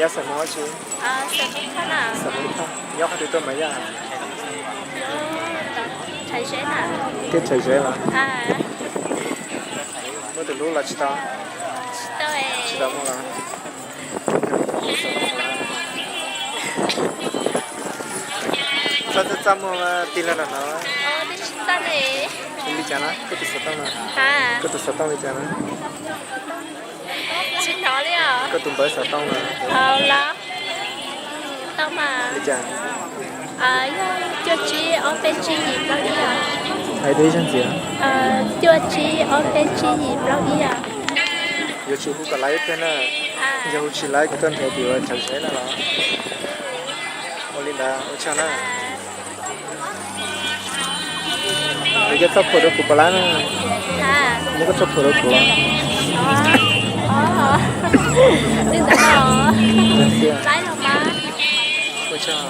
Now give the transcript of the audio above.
Yaj xeem Hmoob tsi? Xeem Hmoob Thoj. Nyob qhov twg tuaj mas yaj? Kev tshawb zeb los? Muaj tus hlub los tsis tau? Tsis tau muaj los? Txaj txaj muag mas tig los nram no. Li cas na? Koj tus xov tooj no? Koj tus xov tooj li cas na? Koj tus npawb xov tooj no? Li cas? Hais dua ib zaug ntxiv. Cuaj tsib ob peb tsib yim plaub ib. Yuav tsum hu kom laiv thiab na. Yog hu tsis laiv kuv tuaj nrhiav tim ua chaw tsheb no los. Ua li ntawd ua tsaug na. Nws coj txoj phuam rau kuv puas laiv na? Nws coj txoj phuam rau kuv. Ua tsaug.